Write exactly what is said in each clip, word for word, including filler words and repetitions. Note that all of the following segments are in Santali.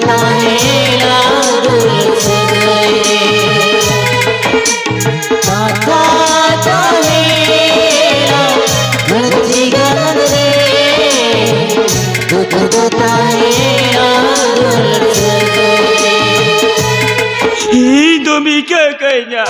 ᱛᱟᱦᱮᱱᱟ ᱫᱩᱞ ᱥᱟᱹᱜᱟᱹᱭ ᱨᱮ᱾ ᱠᱟᱛᱷᱟ ᱛᱟᱦᱮᱱᱟ ᱫᱷᱟᱹᱨᱛᱤ ᱜᱟᱱ ᱨᱮ, ᱫᱩᱠ ᱫᱚ ᱛᱟᱦᱮᱱᱟ ᱫᱩᱞ ᱥᱟᱹᱜᱟᱹᱭ ᱨᱮ᱾ ᱤᱧ ᱫᱚᱢ ᱤᱠᱟᱹ ᱠᱟᱹᱧᱟ᱾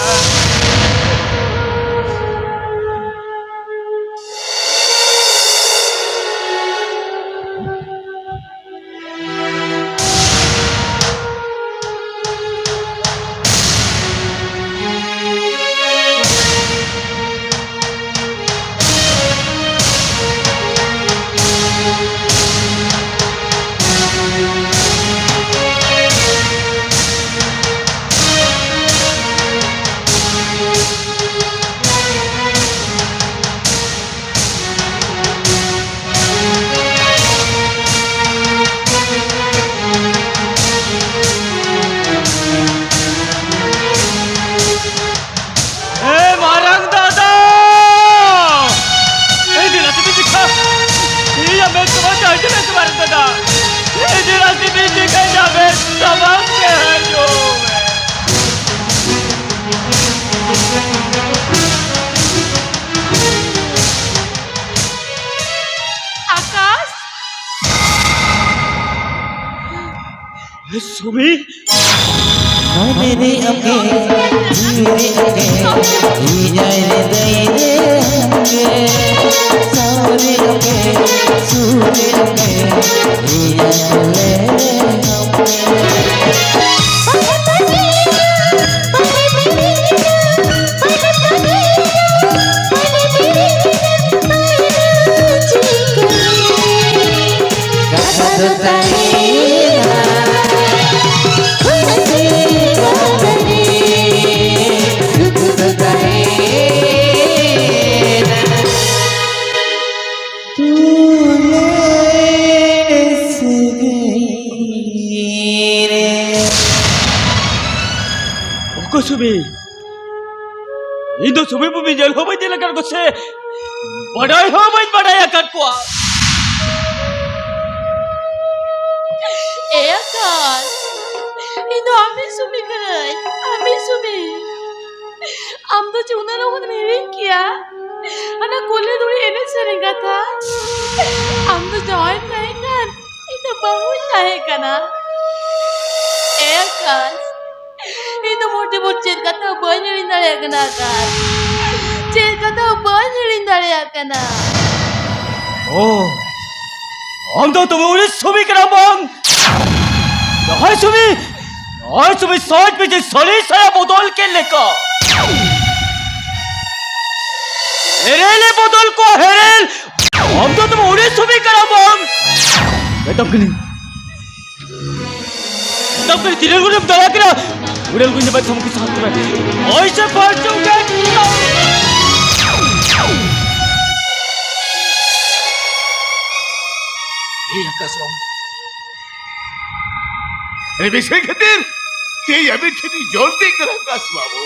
ᱮ ᱢᱟᱨᱟᱝ ᱫᱟᱫᱟ! ᱮ ᱫᱮᱞᱟ ᱛᱮ ᱵᱤᱱ ᱫᱮᱠᱷᱟ᱾ ᱤᱧᱟᱜ ᱢᱮᱫ ᱥᱟᱢᱟᱝ ᱛᱮ ᱦᱤᱡᱩᱜ ᱢᱮ ᱥᱮ ᱢᱟᱨᱟᱝ ᱫᱟᱫᱟ᱾ ᱮ ᱫᱮᱞᱟ ᱛᱮ ᱵᱤᱱ ᱫᱮᱠᱷᱟ, ᱤᱧᱟᱜ ᱢᱮᱫ ᱥᱟᱢᱟᱝ ᱛᱮ ᱦᱤᱡᱩᱜ ᱢᱮ᱾ ᱟᱠᱟᱥ! ᱥᱩᱢᱤ! ᱢᱚᱱᱮ ᱨᱮ ᱟᱢᱜᱮ, ᱡᱤᱣᱤ ᱨᱮ ᱟᱢᱜᱮ, ᱤᱧ ᱟᱭ ᱨᱮ ᱫᱟᱹᱭ ᱨᱮ ᱟᱢᱜᱮ, ᱥᱟᱶ ᱨᱮ ᱟᱢᱜᱮ, ᱥᱩᱨ ᱨᱮ ᱟᱢᱜᱮ, ᱤᱧ ᱟᱭ ᱨᱮ ᱟᱢᱜᱮ᱾ ᱠᱟᱛᱷᱟ ᱫᱚ ᱛᱟᱦᱮᱸᱭᱮᱱᱟ, ᱦᱩᱱᱟᱹᱝ ᱥᱮ ᱵᱟᱝ ᱨᱮ, ᱫᱩᱠ ᱫᱚ ᱛᱟᱦᱮᱸᱭᱮᱱᱟ᱾ ᱫᱩᱞᱟᱹᱲ ᱥᱟᱹᱜᱟᱹᱭ ᱨᱮ᱾ ᱚᱠᱚᱭ ᱥᱩᱢᱤ? ᱤᱧ ᱫᱚ ᱥᱩᱢᱤ ᱵᱩᱢᱤ ᱧᱮᱞ ᱦᱚᱸ ᱵᱟᱹᱧ ᱧᱮᱞ ᱟᱠᱟᱫ ᱠᱚᱣᱟ ᱥᱮ ᱵᱟᱰᱟᱭ ᱦᱚᱸ ᱵᱟᱹᱧ ᱵᱟᱰᱟᱭ ᱟᱠᱟᱫ ᱠᱚᱣᱟ᱾ ᱮ ᱟᱠᱟᱥ, ᱤᱧ ᱫᱚ ᱟᱢᱤᱡ ᱥᱩᱢᱤ ᱠᱟᱹᱱᱟᱹᱧ, ᱟᱢᱤᱡ ᱥᱩᱢᱤ᱾ ᱟᱢ ᱫᱚ ᱪᱮᱫ ᱩᱱᱟᱹᱜ ᱞᱚᱜᱚᱱ ᱮᱢ ᱦᱤᱲᱤᱧ ᱠᱮᱭᱟ? ᱦᱟᱱᱟ ᱠᱩᱞᱦᱤ ᱫᱷᱩᱲᱤ ᱮᱱᱮᱡ ᱥᱮᱨᱮᱧ ᱠᱟᱛᱷᱟ᱾ ᱟᱢ ᱫᱚ ᱡᱟᱶᱟᱭ ᱛᱟᱦᱮᱸ ᱠᱟᱱ, ᱤᱧ ᱫᱚ ᱵᱟᱹᱦᱩᱧ ᱛᱟᱦᱮᱸ ᱠᱟᱱᱟ᱾ ᱮ ᱟᱠᱟᱥ, ᱤᱧ ᱫᱚ ᱢᱚᱴᱮ ᱢᱚᱴᱮ ᱪᱮᱫ ᱠᱟᱛᱷᱟ ᱦᱚᱸ ᱵᱟᱹᱧ ᱦᱤᱲᱤᱧ ᱫᱟᱲᱮᱭᱟᱜ ᱠᱟᱱᱟ ᱟᱠᱟᱥ᱾ ᱪᱮᱫ ᱠᱟᱛᱷᱟ ᱦᱚᱸ ᱵᱟᱹᱧ ᱦᱤᱲᱤᱧ ᱫᱟᱲᱮᱭᱟᱜ ᱠᱟᱱᱟ᱾ ᱳ, ᱟᱢ ᱫᱚ ᱛᱚᱵᱮ ᱩᱱᱤ ᱥᱩᱢᱤ ᱠᱟᱱᱟᱢ ᱵᱟᱝ? ᱡᱟᱦᱟᱸᱭ ᱥᱩᱢᱤ, ᱡᱟᱦᱟᱸᱭ ᱥᱩᱢᱤ ᱥᱟᱡᱽ ᱢᱮ ᱡᱮ ᱥᱟᱹᱲᱤ ᱥᱟᱭᱟ ᱵᱚᱫᱚᱞ ᱠᱮᱫ ᱞᱮᱠᱟ᱾ ᱦᱮᱨᱮᱞᱮ ᱵᱚᱫᱚᱞ ᱠᱚ ᱦᱮᱨᱮᱞ᱾ ᱟᱢ ᱫᱚ ᱛᱚᱵᱮ ᱩᱱᱤ ᱥᱩᱢᱤ ᱠᱟᱱᱟᱢ ᱵᱟᱝ? ᱢᱮᱛᱟᱢ ᱠᱟᱹᱱᱟᱹᱧ᱾ ᱛᱟᱯᱚᱨᱮ ᱛᱤᱨᱮᱞ ᱜᱩᱲᱤᱢ ᱫᱟᱲᱟ ᱠᱮᱫᱟ? ᱜᱩᱲᱮᱞ ᱜᱩᱧ ᱵᱟᱭ ᱛᱷᱟᱢ ᱠᱤ ᱥᱟᱦᱟᱛ ᱨᱮ᱾ ᱳᱭ ᱥᱮ ᱯᱟᱨᱪᱩ ᱜᱮ᱾ ᱮ ᱟᱠᱟᱥ ᱵᱟᱹᱵᱩ᱾ ᱟᱨᱮ ᱵᱤᱥᱮ ᱠᱷᱟᱹᱛᱤᱨ ᱛᱮ ᱟᱵᱤ ᱴᱷᱮᱱᱤ ᱡᱚᱞᱫᱤ ᱠᱟᱱᱟ ᱟᱠᱟᱥ ᱵᱟᱹᱵᱩ᱾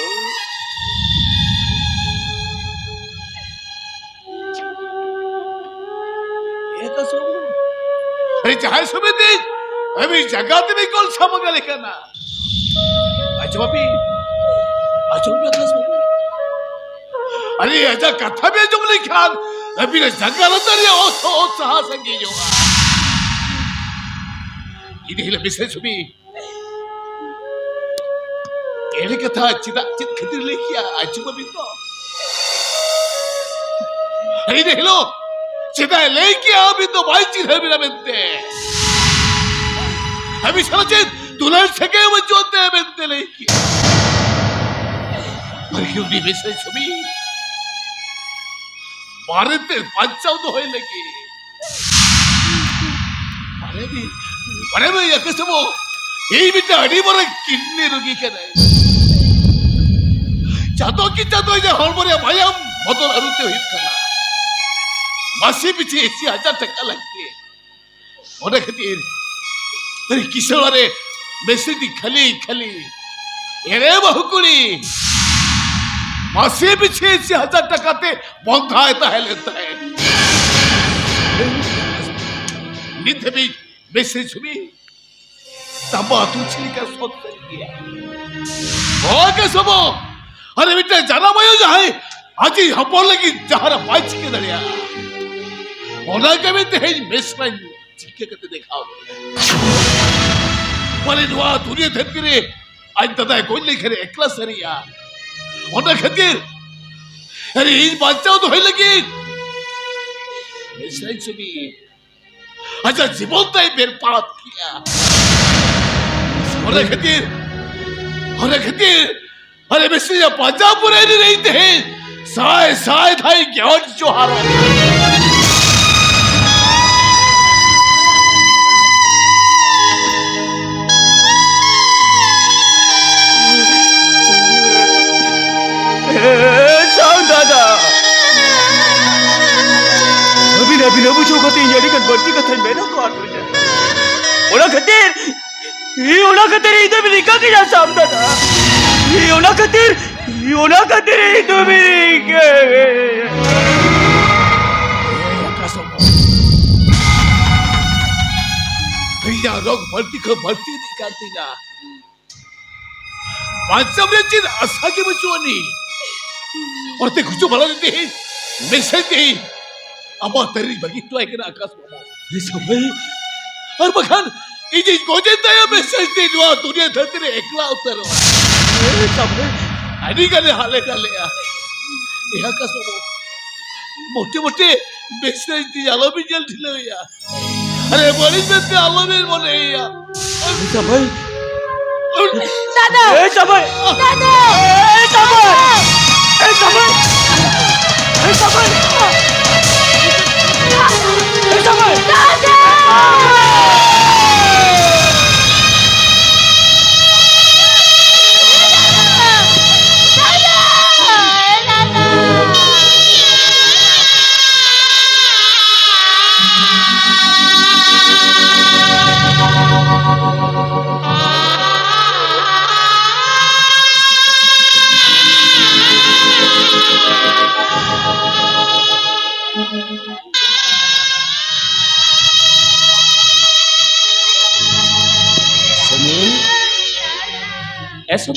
ᱮ ᱟᱠᱟᱥ ᱵᱟᱹᱵᱩ᱾ ᱟᱨᱮ ᱡᱟᱦᱟᱸᱭ ᱥᱚᱢᱮᱛ ᱤᱧ ᱟᱵᱤ ᱡᱟᱸᱜᱟ ᱛᱮ ᱵᱤᱠᱚᱞ ᱥᱟᱢᱟᱝ ᱟᱞᱮ ᱠᱟᱱᱟ᱾ ᱟᱸᱡᱚᱢ ᱟᱵᱤᱱ, ᱟᱸᱡᱚᱢ ᱟᱵᱤᱱ ᱟᱠᱟᱥ ᱵᱟᱹᱵᱩ᱾ ᱟᱨᱮ ᱟᱡᱟᱜ ᱠᱟᱛᱷᱟ ᱵᱤᱱ ᱟᱸᱡᱚᱢ ᱞᱮᱠᱷᱟᱱ ᱟᱵᱤᱱᱟᱜ ᱡᱟᱸᱜᱟ ᱞᱟᱛᱟᱨ ᱨᱮᱭᱟᱜ ᱚᱛ ᱦᱚᱸ ᱚᱛ ᱥᱟᱦᱟ ᱥᱟᱺᱜᱤᱧᱚᱜᱼᱟ᱾ ᱤᱱᱟᱹ ᱦᱤᱞᱳᱜ ᱵᱤᱥᱮᱥ ᱥᱚᱢᱤ ᱮᱲᱮ ᱠᱟᱛᱷᱟ ᱪᱮᱫᱟᱜ, ᱪᱮᱫ ᱠᱷᱟᱹᱛᱤᱨ ᱞᱟᱹᱭ ᱠᱮᱜᱼᱟ? ᱟᱸᱡᱚᱢ ᱟᱹᱵᱤᱱ ᱛᱚ᱾ ᱤᱱᱟᱹ ᱦᱤᱞᱳᱜ ᱪᱮᱫᱟᱜ ᱞᱟᱹᱭ ᱠᱮᱜᱼᱟ? ᱟᱹᱵᱤᱱ ᱫᱚ ᱵᱟᱭ ᱪᱤᱱᱦᱟᱹ ᱵᱤᱱᱟ ᱢᱮᱱᱛᱮ᱾ ᱟᱹᱵᱤᱱ ᱥᱟᱞᱟᱜ ᱪᱮᱫ ᱫᱩᱞᱟᱹᱲ ᱥᱟᱹᱜᱟᱹᱭ ᱵᱟᱹᱪᱩᱜ ᱛᱮ ᱢᱮᱱᱛᱮ ᱞᱟᱹᱭ ᱠᱮᱜᱼᱟ᱾ ᱟᱨ ᱩᱱᱤ ᱢᱮᱥᱟᱭ ᱪᱷᱚᱵᱤ ᱵᱟᱨᱮᱛᱮ ᱵᱟᱧᱪᱟᱣ ᱫᱚᱦᱚᱭ ᱞᱟᱹᱜᱤᱫ ᱵᱟᱲᱟᱭ ᱢᱮ, ᱵᱟᱲᱟᱭ ᱢᱮ, ᱭᱟ ᱠᱟᱥᱢᱚ, ᱤᱧ ᱢᱤᱫᱴᱟᱝ ᱟᱹᱰᱤ ᱢᱟᱨᱟᱝ ᱠᱤᱰᱱᱤ ᱨᱩᱜᱤ ᱠᱟᱱᱟᱹᱧ᱾ ᱪᱟᱸᱫᱚ ᱠᱤ ᱪᱟᱸᱫᱚ ᱤᱧᱟᱹᱜ ᱦᱚᱲᱢᱚ ᱨᱮᱭᱟᱜ ᱢᱟᱭᱟᱢ ᱵᱚᱫᱚᱞ ᱟᱹᱨᱩᱛᱮ ᱦᱩᱭᱩᱜ ᱠᱟᱱᱟ᱾ ᱢᱟᱥᱮ ᱯᱤᱪᱷᱤ ᱟᱥᱤ ᱦᱟᱡᱟᱨ ᱴᱟᱠᱟ ᱞᱟᱹᱠᱛᱤ᱾ ᱚᱱᱟ ᱠᱷᱟᱹᱛᱤᱨ ᱟᱹᱰᱤ ᱠᱤᱥᱟᱹᱬ ᱨᱮ ᱢᱮᱥᱤᱱ ᱠᱷᱟᱹᱞᱤ ᱠᱷᱟᱹᱞᱤ ᱮᱨᱮ ᱵᱟᱹᱦᱩ ᱠᱩᱲᱤ ᱢᱟᱥᱮ ᱯᱤᱪᱷᱤ ᱟᱥᱤ ᱦᱟᱡᱟᱨ ᱴᱟᱠᱟ ᱛᱮ ᱵᱚᱱᱫᱷᱟᱭ ᱛᱟᱦᱮᱸ ᱞᱮᱱ ᱛᱟᱦᱮᱸᱫ᱾ ᱱᱤᱛ ᱫᱷᱟᱹᱵᱤᱡ ᱢᱮᱥᱮ ᱪᱷᱚᱵᱤ ᱛᱟᱢᱟ ᱛᱩᱪᱷᱤ ᱞᱮᱠᱟ ᱥᱚᱛ ᱥᱟᱹᱨᱤ ᱜᱮᱭᱟ᱾ ᱱᱚᱣᱟ ᱜᱮ ᱥᱚᱢᱚ ᱟᱨ ᱢᱤᱫᱴᱟᱝ ᱡᱟᱱᱟᱢ ᱟᱭᱳ ᱡᱟᱦᱟᱸᱭ ᱟᱡᱤᱡ ᱦᱚᱯᱚᱱ ᱞᱟᱹᱜᱤᱫ ᱡᱟᱦᱟᱱᱟᱜ ᱵᱟᱭ ᱪᱤᱠᱟᱹ ᱫᱟᱲᱮᱭᱟᱜᱼᱟ, ᱚᱱᱟ ᱜᱮ ᱢᱮᱱᱛᱮ ᱛᱮᱦᱮᱧ ᱢᱮᱥᱨᱟᱧ ᱪᱤᱠᱟᱹ ᱠᱟᱛᱮ ᱫᱮᱠᱷᱟᱣ ᱫᱟᱲᱮᱭᱟᱜᱼᱟ? ᱢᱟᱱᱮ ᱱᱚᱣᱟ ᱫᱩᱱᱤᱭᱟᱹ ᱫᱷᱟᱹᱨᱛᱤ ᱨᱮ ᱟᱡ ᱫᱟᱫᱟᱭ ᱜᱚᱡ ᱞᱮᱱᱠᱷᱟᱱ ᱮᱠᱞᱟ ᱥᱟᱹᱨᱤᱜᱼᱟ᱾ ᱚᱱᱟ ᱠᱷᱟᱹᱛᱤᱨ ᱟᱨ ᱤᱧ ᱵᱟᱧᱪᱟᱣ ᱫᱚᱦᱚᱭ ᱞᱟᱹᱜᱤᱫ ᱢᱮᱥᱨᱟᱧ ᱥᱩᱢᱤ ᱟᱡᱟᱜ ᱡᱤᱵᱚᱱ ᱛᱟᱭ ᱵᱮᱨᱵᱟᱫ ᱠᱮᱜᱼᱟ᱾ ᱚᱱᱟ ᱠᱷᱟᱹᱛᱤᱨ, ᱚᱱᱟ ᱠᱷᱟᱹᱛᱤᱨ, ᱟᱨᱮ ᱢᱮᱥᱨᱤᱧᱟ ᱯᱟᱸᱡᱟ ᱯᱩᱨᱟᱹᱭ ᱨᱮ ᱛᱮᱦᱮᱧ ᱥᱟᱭ ᱥᱟᱭ ᱫᱷᱟᱭ ᱜᱮᱣᱟᱱ ᱡᱚᱦᱟᱨᱚᱜ᱾ ᱮ, ᱥᱟᱝ ᱫᱟᱫᱟ, ᱟᱹᱵᱤᱱ, ᱟᱹᱵᱤᱱ ᱟᱹᱵᱩ ᱪᱷᱩ ᱠᱟᱛᱮ ᱤᱧ ᱟᱹᱰᱤ ᱜᱟᱱ ᱵᱟᱹᱲᱛᱤ ᱠᱟᱛᱷᱟᱧ ᱢᱮᱱ ᱦᱚᱴᱚ ᱟᱫ ᱵᱤᱱᱟ᱾ ᱚᱱᱟ ᱠᱷᱟᱹᱛᱤᱨ, ᱤᱧ ᱚᱱᱟ ᱠᱷᱟᱹᱛᱤᱨ ᱤᱧ ᱫᱚ ᱵᱤᱱ ᱨᱤᱠᱟᱹ ᱠᱤᱧᱟ ᱥᱟᱝ ᱫᱟᱫᱟ᱾ ᱤᱧ ᱚᱱᱟ ᱠᱷᱟᱹᱛᱤᱨ, ᱤᱧ ᱚᱱᱟ ᱠᱷᱟᱹᱛᱤᱨ ᱤᱧ ᱫᱚ ᱵᱤᱱ ᱨᱤᱠᱟᱹ ᱠᱤᱧᱟ᱾ ᱤᱧᱟᱹᱜ ᱨᱳᱜᱽ ᱵᱟᱹᱲᱛᱤ ᱠᱷᱚᱱ ᱵᱟᱹᱲᱛᱤ ᱤᱫᱤᱜ ᱠᱟᱱ ᱛᱤᱧᱟ᱾ ᱵᱟᱧᱪᱟᱣ ᱨᱮ ᱪᱮᱫ ᱟᱥᱟ ᱜᱮ ᱵᱟᱹᱪᱩᱜ ᱟᱹᱱᱤᱡ᱾ ᱚᱱᱟᱛᱮ ᱜᱩᱡᱩᱜ ᱵᱟᱞᱟ ᱫᱚ ᱛᱮᱦᱮᱧ ᱢᱮᱥᱟᱭ ᱛᱮᱦᱮᱧ ᱟᱢᱟᱜ ᱛᱟᱹᱨᱤ ᱵᱟᱹᱜᱤ ᱦᱚᱴᱚ ᱟᱭ ᱠᱟᱱᱟ ᱟᱠᱟᱥ ᱵᱟᱵᱟ᱾ ᱦᱮᱸ ᱥᱟᱹᱵᱟᱹᱭ᱾ ᱟᱨ ᱵᱟᱠᱷᱟᱱ ᱤᱧᱤᱧ ᱜᱚᱡᱮᱱ ᱛᱟᱭᱚᱢ ᱢᱮᱥᱟᱭ ᱛᱮ ᱱᱚᱣᱟ ᱫᱩᱱᱤᱭᱟᱹ ᱫᱷᱟᱹᱨᱛᱤ ᱨᱮ ᱮᱠᱞᱟ ᱩᱛᱟᱹᱨᱚᱜᱼᱟ᱾ ᱦᱮᱸ ᱥᱟᱹᱵᱟᱹᱭ᱾ ᱟᱹᱰᱤ ᱜᱟᱱᱮ ᱦᱟᱞᱮ ᱰᱟᱞᱮᱜᱼᱟ᱾ ᱮ ᱟᱠᱟᱥ ᱵᱟᱵᱟ, ᱢᱚᱴᱮ ᱢᱚᱴᱮ ᱢᱮᱥᱟᱭ ᱛᱮ ᱟᱞᱚᱵᱤᱱ ᱧᱮᱞ ᱰᱷᱤᱞᱟᱹᱣᱮᱭᱟ᱾ ᱟᱨᱮ ᱵᱟᱹᱲᱤᱡ ᱢᱮᱱᱛᱮ ᱟᱞᱚᱵᱤᱱ ᱢᱚᱱᱮᱭᱮᱭᱟ᱾ ᱮ ᱥᱟᱹᱵᱟᱹᱭ᱾ ᱫᱟᱫᱟ! ᱮ ᱥᱟᱹᱵᱟᱹᱭ! ᱫᱟᱫᱟ! ᱮ ᱥᱟᱹᱵᱟᱹᱭ! ᱮ ᱥᱟᱹᱵᱟᱹᱭ! ᱮ ᱥᱟᱹᱵᱟᱹᱭ! ᱮ ᱥᱟᱹᱵᱟᱹᱭ! ᱫᱟᱫᱟ!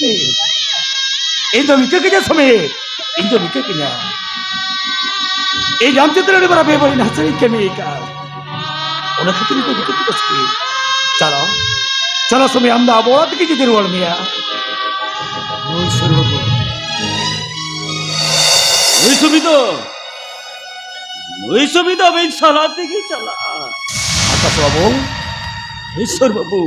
ᱤᱧ ᱫᱚ ᱢᱤᱠᱟᱹ ᱠᱟᱹᱧᱟ ᱥᱟᱢᱤ, ᱤᱧ ᱫᱚ ᱢᱤᱠᱟᱹ ᱠᱟᱹᱧᱟ᱾ ᱤᱧ ᱟᱢ ᱪᱮᱛᱟᱱ ᱨᱮ ᱟᱹᱰᱤ ᱢᱟᱨᱟᱝ ᱵᱮᱵᱟᱹᱲᱤᱡ ᱱᱟᱦᱟᱪᱟᱨᱤᱧ ᱠᱟᱹᱢᱤ ᱟᱠᱟᱫᱼᱟ᱾ ᱚᱱᱟ ᱠᱷᱟᱹᱛᱤᱨ ᱤᱧ ᱫᱚ ᱢᱤᱠᱟᱹ ᱠᱟᱹᱧᱟ ᱥᱟᱢᱤ᱾ ᱪᱟᱞᱟᱣ, ᱪᱟᱞᱟᱣ ᱥᱟᱢᱤ, ᱟᱢ ᱫᱚ ᱟᱵᱚ ᱚᱲᱟᱜ ᱛᱮᱜᱮ ᱤᱫᱤ ᱨᱩᱣᱟᱹᱲ ᱢᱮᱭᱟ᱾ ᱦᱳᱭ ᱥᱟᱹᱨᱤ ᱵᱟᱹᱵᱩ᱾ ᱦᱳᱭ ᱥᱟᱢᱤ ᱫᱚ, ᱦᱳᱭ ᱥᱟᱢᱤ ᱫᱚ ᱟᱵᱮᱱ ᱥᱟᱞᱟ ᱛᱮᱜᱮ ᱪᱟᱞᱟᱜᱼᱟ᱾ ᱟᱠᱟᱥ ᱵᱟᱹᱵᱩ᱾ ᱦᱳᱭ ᱥᱟᱹᱨᱤ ᱵᱟᱹᱵᱩ᱾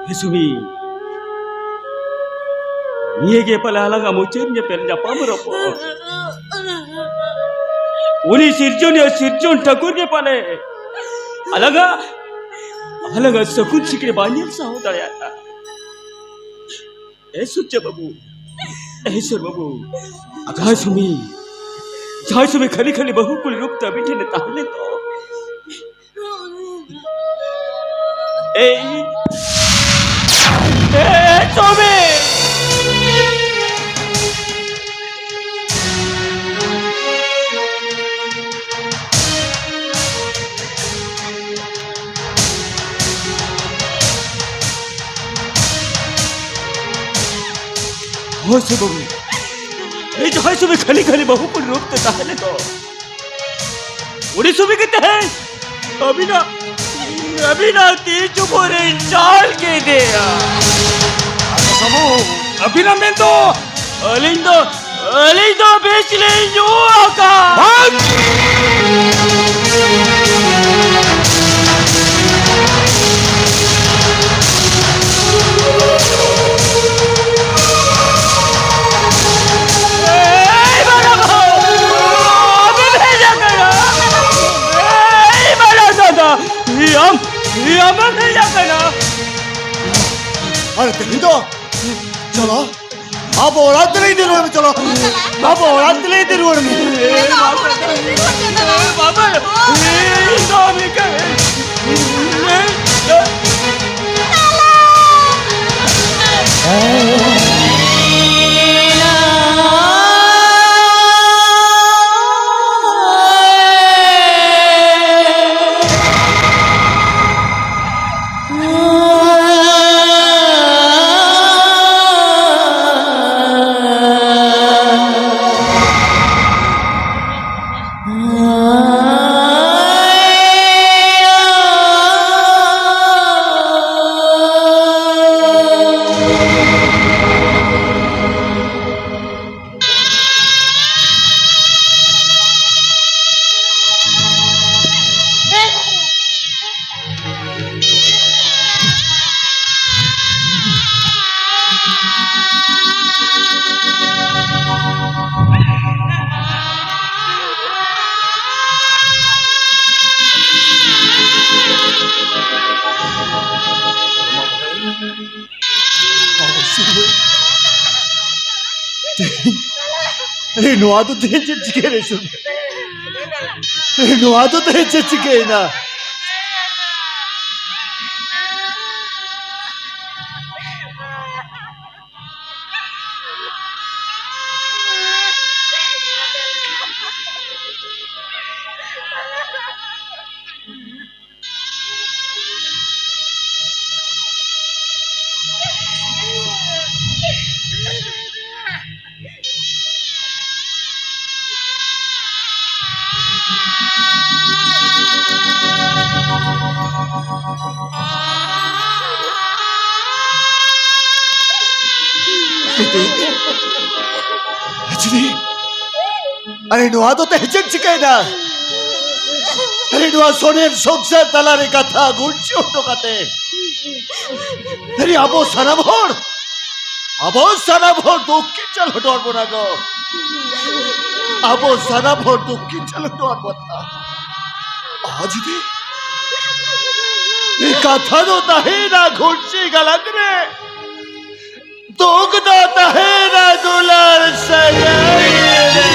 ᱦᱮ ᱥᱩᱢᱤ, ᱱᱤᱭᱟᱹ ᱜᱮ ᱯᱟᱞᱮ ᱟᱞᱟᱝᱟᱜ ᱢᱩᱪᱟᱹᱫ ᱧᱮᱯᱮᱞ ᱧᱟᱯᱟᱢ ᱨᱚᱯᱚᱲ᱾ ᱩᱱᱤ ᱥᱤᱨᱡᱚᱱᱤᱭᱟᱹ ᱥᱤᱨᱡᱚᱱ ᱴᱷᱟᱹᱠᱩᱨ ᱜᱮ ᱯᱟᱞᱮ ᱟᱞᱟᱝᱟᱜ, ᱟᱞᱟᱝᱟᱜ ᱥᱟᱹᱜᱩᱱ ᱥᱤᱠᱲᱤ ᱵᱟᱭ ᱧᱮᱞ ᱥᱟᱦᱟᱣ ᱫᱟᱲᱮᱭᱟᱜᱼᱟ᱾ ᱮ ᱥᱩᱨᱡᱟ ᱵᱟᱹᱵᱩ, ᱮ ᱤᱥᱚᱨ ᱵᱟᱹᱵᱩ, ᱡᱟᱦᱟᱸᱭ ᱥᱩᱢᱤ, ᱡᱟᱦᱟᱸᱭ ᱥᱩᱢᱤ ᱠᱷᱟᱹᱞᱤ ᱠᱷᱟᱹᱞᱤ ᱵᱟᱹᱦᱩ ᱠᱩᱲᱤ ᱨᱩᱯ ᱛᱮ ᱟᱹᱵᱤᱱ ᱴᱷᱮᱱ ᱮ ᱛᱟᱦᱮᱸ ᱞᱮᱱ ᱫᱚ᱾ ᱮᱭ, ᱮ ᱥᱩᱢᱤ! ᱦᱳᱭ ᱥᱮ ᱵᱟᱹᱵᱩ, ᱮᱭ ᱡᱟᱦᱟᱸᱭ ᱥᱩᱢᱤ ᱠᱷᱟᱹᱞᱤ ᱠᱷᱟᱹᱞᱤ ᱵᱟᱹᱦᱩ ᱠᱩᱲᱤ ᱨᱩᱯ ᱛᱮ ᱛᱟᱦᱮᱸ ᱞᱮᱱ ᱫᱚ, ᱩᱱᱤ ᱥᱩᱢᱤ ᱜᱮ ᱛᱮᱦᱮᱧ ᱟᱹᱵᱤᱱᱟᱜ, ᱟᱹᱵᱤᱱᱟᱜ ᱛᱤ ᱪᱩᱯᱩᱫ ᱨᱤᱧ ᱪᱟᱞ ᱠᱮᱫᱮᱭᱟ᱾ ᱟᱪᱪᱷᱟ ᱵᱟᱹᱵᱩ, ᱟᱹᱵᱤᱱᱟᱜ ᱢᱮᱱ ᱫᱚ? ᱟᱹᱞᱤᱧ ᱫᱚ, ᱟᱹᱞᱤᱧ ᱫᱚ ᱵᱤᱥ ᱞᱤᱧ ᱧᱩ ᱟᱠᱟᱫ᱾ ᱵᱟᱝ! ᱮᱭ ᱵᱟᱞᱟ ᱵᱟᱹᱵᱩ! ᱟᱢᱮᱢ ᱦᱮᱡ ᱟᱠᱟᱱᱟ? ᱮᱭ ᱵᱟᱞᱟ ᱫᱟᱫᱟ! ᱟᱢ, ᱟᱢᱮᱢ ᱦᱮᱡ ᱟᱠᱟᱱᱟ? ᱟᱨ ᱛᱮᱦᱮᱧ ᱫᱚ ᱪᱚᱞᱚ, ᱟᱵᱚ ᱚᱲᱟᱜ ᱛᱮᱞᱮ ᱤᱫᱤ ᱨᱩᱣᱟᱹᱲ ᱢᱮ, ᱪᱚᱞᱚ᱾ ᱟᱵᱚ ᱚᱲᱟᱜ ᱛᱮᱞᱮ ᱤᱫᱤ ᱨᱩᱣᱟᱹᱲ ᱢᱮ᱾ ᱦᱮᱸ, ᱵᱟᱵᱟ᱾ ᱦᱮᱸ, ᱥᱟᱢᱤ ᱠᱟ-, ᱟᱨᱮ, ᱱᱚᱣᱟ ᱫᱚ ᱛᱮᱦᱮᱧ ᱪᱮᱫ ᱪᱤᱠᱟᱹᱭᱮᱱᱟ ᱤᱥᱚᱨ? ᱟᱨᱮ, ᱱᱚᱣᱟ ᱫᱚ ᱛᱮᱦᱮᱧ ᱪᱮᱫ ᱪᱤᱠᱟᱹᱭᱮᱱᱟ? ᱟᱡᱽᱨᱤ, ᱟᱨᱮ, ᱱᱚᱣᱟ ᱫᱚ ᱛᱮᱦᱮᱧ ᱪᱮᱫ ᱪᱤᱠᱟᱹᱭᱮᱱᱟ? ᱟᱨᱮ, ᱱᱚᱣᱟ ᱥᱚᱱᱮᱨ ᱥᱚᱝᱥᱟᱨ ᱛᱟᱞᱟᱨᱮ ᱠᱟᱛᱷᱟ ᱜᱩᱱᱪᱤ ᱦᱚᱴᱚ ᱠᱟᱛᱮ, ᱟᱨᱮ, ᱟᱵᱚ ᱥᱟᱱᱟᱢ ᱦᱚᱲ, ᱟᱵᱚ ᱥᱟᱱᱟᱢ ᱦᱚᱲ ᱫᱩᱠ ᱠᱤᱱ ᱪᱟᱞ ᱦᱚᱴᱚ ᱟᱵᱚᱱᱟ ᱜᱚ᱾ ᱟᱵᱚ ᱥᱟᱱᱟᱢ ᱦᱚᱲ ᱫᱩᱠ ᱠᱤᱱ ᱪᱟᱞ ᱦᱚᱴᱚ ᱟᱵᱚᱱᱟ᱾ ᱟᱡᱽᱨᱤ, ᱠᱟᱛᱷᱟ ᱫᱚ ᱛᱟᱦᱮᱸᱭᱮᱱᱟ ᱜᱩᱱᱪᱤ ᱜᱟᱞᱟᱝ ᱨᱮ᱾ ᱛᱩᱠ ᱫᱚ ᱛᱟᱦᱮᱱᱟ ᱫᱩᱞᱟᱹᱲ ᱥᱟᱹᱜᱟᱹᱭ ᱨᱮ᱾